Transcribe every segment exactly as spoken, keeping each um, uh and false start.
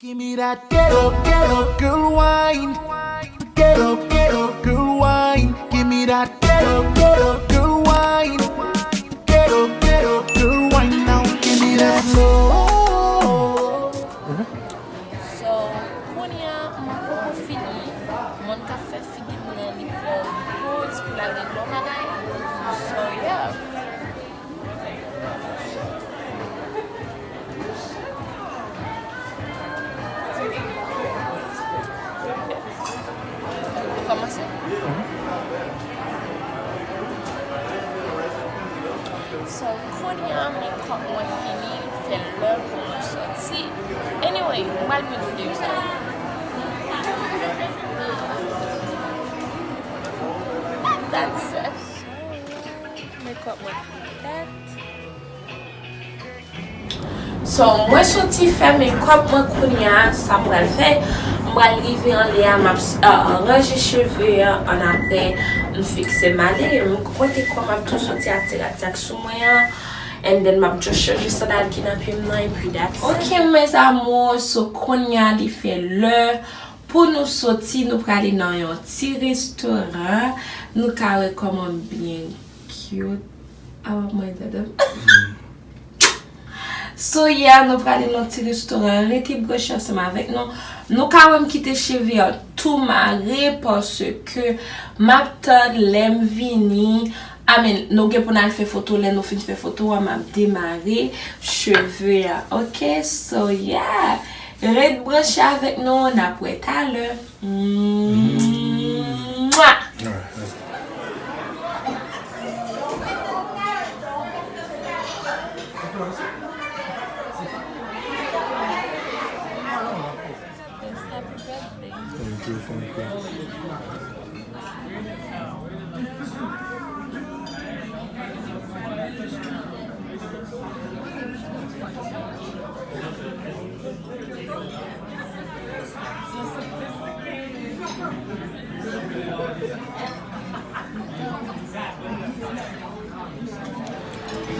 Give me that ghetto, ghetto girl wine. Ghetto, ghetto girl wine. Give me that ghetto, ghetto girl wine. Ghetto, ghetto girl wine now. Give me that slow. So, kounye a, mwen poko fini. Moun k ap fè figi m nan, li pran yon poz pou l al regle yon bagay. So, yeah. Kòmanse? So, kounye a, makeup mwen fini, fè lè pou mwen soti. Anyway, m pral met videyo sa. That's it. Makeup mwen fini fèt. So, mwen soti fè makeup mwen kounye a, sa m pral fè, m pral rive anlè a, m ap, uh, ranje cheve an, ann apre, m fikse m ale, m pote kò m ap tou soti ak ti rad sa k sou mwen an, and then m ap just chanje sandal ki nan pye m nan, epi that's it. Ok, mes amours, so kounye a li fè lè pou nou soti, nou prale nan yon ti restoran, nou ka wè kòman byen cute. Awa mwen dada. So, yeah, nou prale nan ti restoran. Rete branche ansanm avèk nou. Nou ka wè m kite cheve an tou mare paske m ap tann lè m vini. I mean, nou gen pou n al fè foto. Lè nou fin fè foto an, m ap demare cheve a. Ok, so, yeah. Ret branche avèk nou, n ap wè talè. Mwah! Alright, let's go. Thank you, thank you.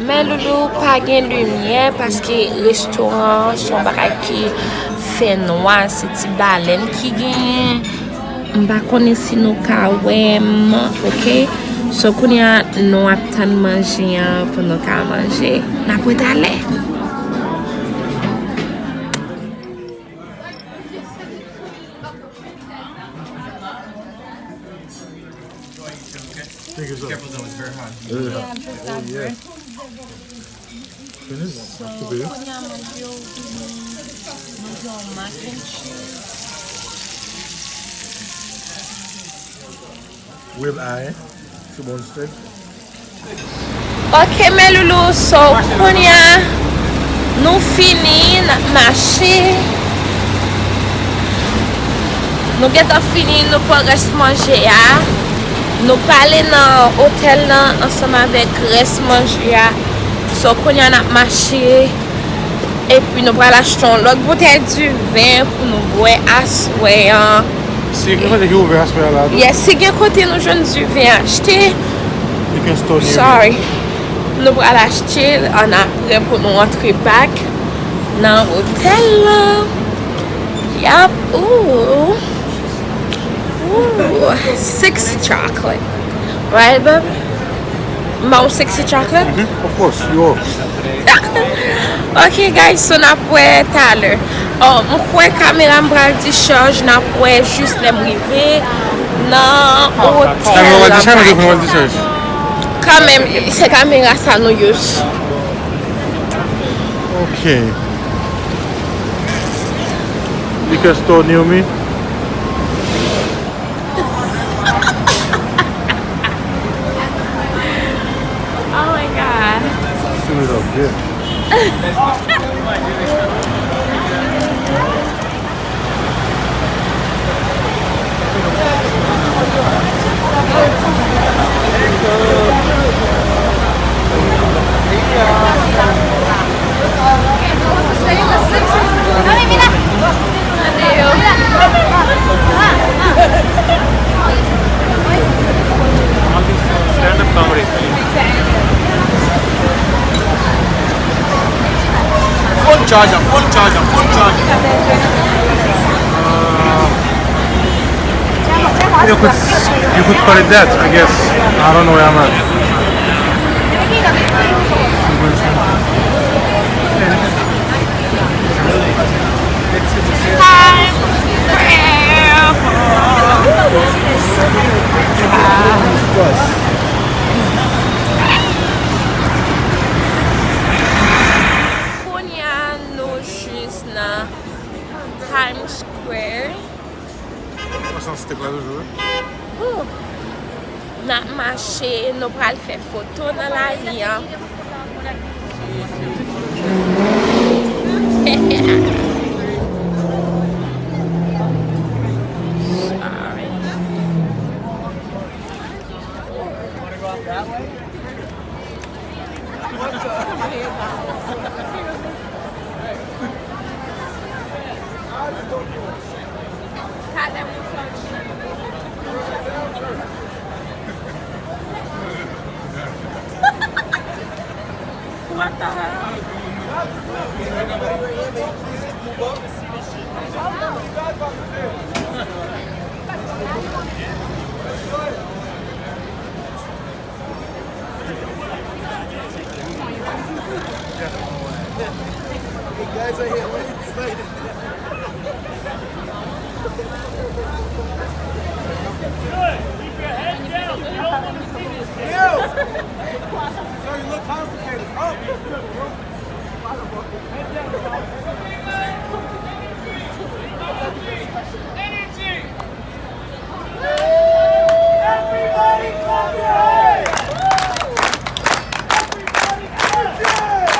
Men loulou, pa gen limyè paske restoran an se yon bagay ki fè nwa, se ti balèn ki genyen. M pa konnen si nou ka wè m, ok? So, kounye a, nou ap tann manje an pou nou ka manje. N ap wè talè. Thank you, sir. Careful though, it's very hot. Yeah. Yeah, just that bread. Finish? So, kounye a manje yo vini, mwen gen yon mac and cheese. Rib eye, T-bone steak. Ok, mes loulous, so, kounye a, nou fini, n ap mache. Nou gentan fini, nou pran rès manje a. Nou prale nan otèl lan ansanm avèk rès manje a. So, kounye a, n ap mache. Epi nou pral achte yon lòt boutèy diven pou nou bwè aswè an. Si gen kote ki ouvè aswè a la tou? Yes, si gen kote nou jwenn diven achte. You can store near me. Sorry. Nou pral achte l annapre pou nou antre back nan otèl lan. Yap. Ooh. Ooh. Sexy chocolate. Right, babe? M ba w sexy chocolate? Mhm, of course, you are. Ok, guys, so n ap wè talè. Oh, m kwè kamera m pral discharge, n ap wè jis lè m rive nan otèl la. Kamera w pral discharge, ou pral discharge? Kanmenm, se kamera sa nou use. Ok. Liquor store near me. Oh my God. Shoot it up, yeah. Stand-up comedy. Phone charger, phone charger, phone charger. You could, you could call it that, I guess. I don't know where I'm at. Kounye a, nou jis nan Times Square. Mwen santi te pral jou, wi. Woo! N ap mache, nou pral fè foto nan lari an. Sorry. What the hell? You guys are here. What are you excited? Yo! Sir, you look constipated. Oh, good, bro. Energy! Everybody clap your hands! Everybody clap your hands!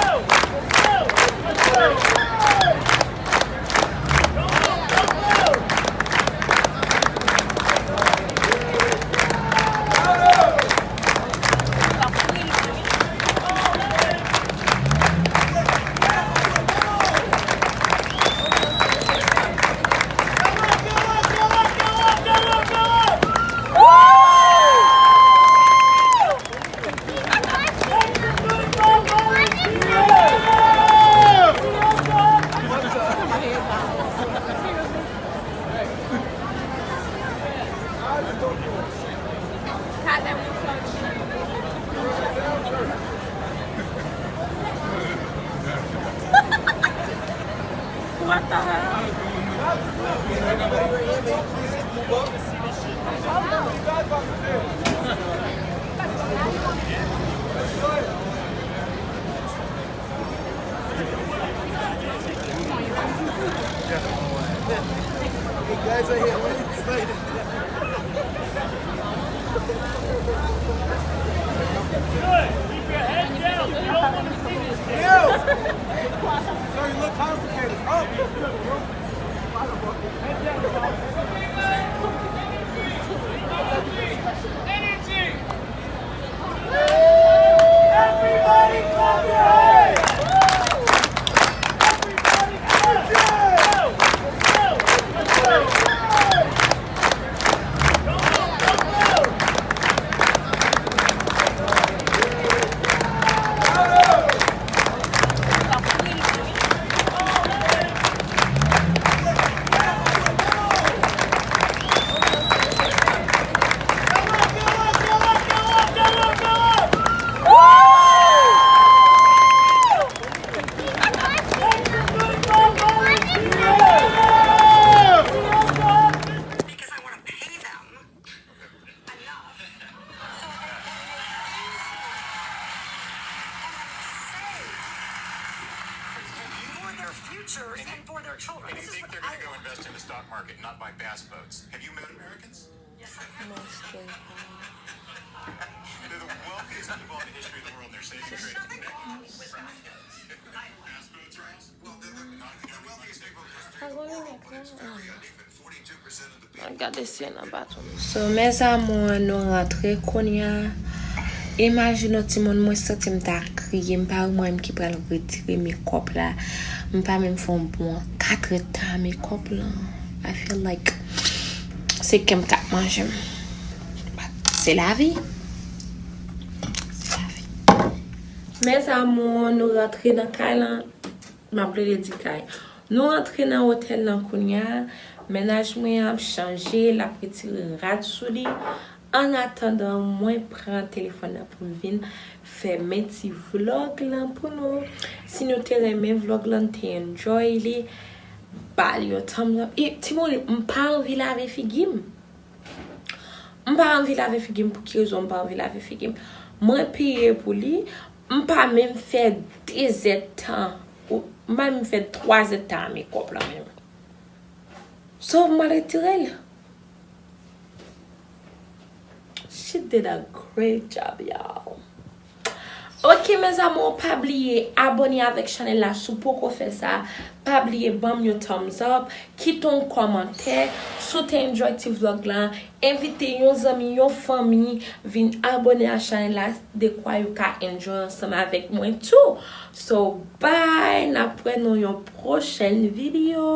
What the hell? You guys are here. What are you excited? Good. Keep your head down. We don't want to see this. Yo! Sir, you look constipated. Oh, good, bro. Head down, bro. Energy! Everybody clap your hands! Everybody clap your hands! Because I want to pay them enough. So they're going to use it and then save and then save for their futures and for their children. And you think they're going to go invest in the stock market, not buy bass boats? Have you met Americans? Yes, I have. They're the wealthiest people in the history of the world, and they're saving trade. Nothing wrong with bass boats. Bass boats are awesome. Well, they're the, not the wealthiest people in the history of the world, but it's very uneven. Forty-two percent of the people. Gade si nan baton. So, mes amours, nou rantre kounye a. Imajine w, timoun, mwen santi m ta kriye. M pa wè mwen menm ki pral retire mekòp la. M pa menm fè yon bon katrèdtan a mekòp lan. I feel like se kè m k ap manje m. But se lavi. Se lavi. Mes amours, nou rantre nan kay lan. M ap plede di kay. Nou rantre nan otèl lan kounye a. Mennaj mwen ap chanje, l ap retire rad sou li. Annatandan, mwen pran telefòn nan pou m vin fèmen ti vlòg lan pou nou. Si nou te renmen vlòg lan, te enjoy li, ba l yon thumbs up. E timoun, m pa anvi lave figi m. M pa anvi lave figi m. Pou ki rezon m pa anvi lave figi m? Mwen peye pou li, m pa menm fè de zèdtan, m pa menm fè twa zèdtan a mekòp lan menm. So, m al retire l. She did a great job, y'all. Ok, mes amours, pa bliye abòne avèk chanèl la si w poko fè sa. Pa bliye ban m yon thumbs up, kite yon kòmantè. Si w te enjoy ti vlòg la, envite yon zanmi, yon fanmi vin abòne a chanèl la, dekwa yo ka enjoy ansanm avèk mwen tou. So, bye, n ap wè nan yon pwochèn videyo.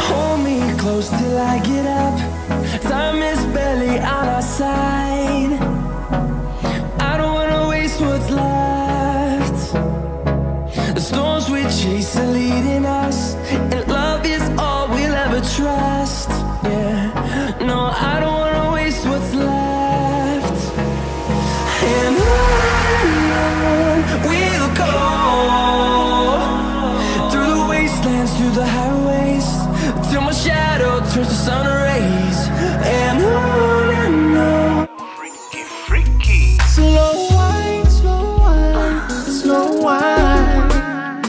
Hold me close till I get up. Time is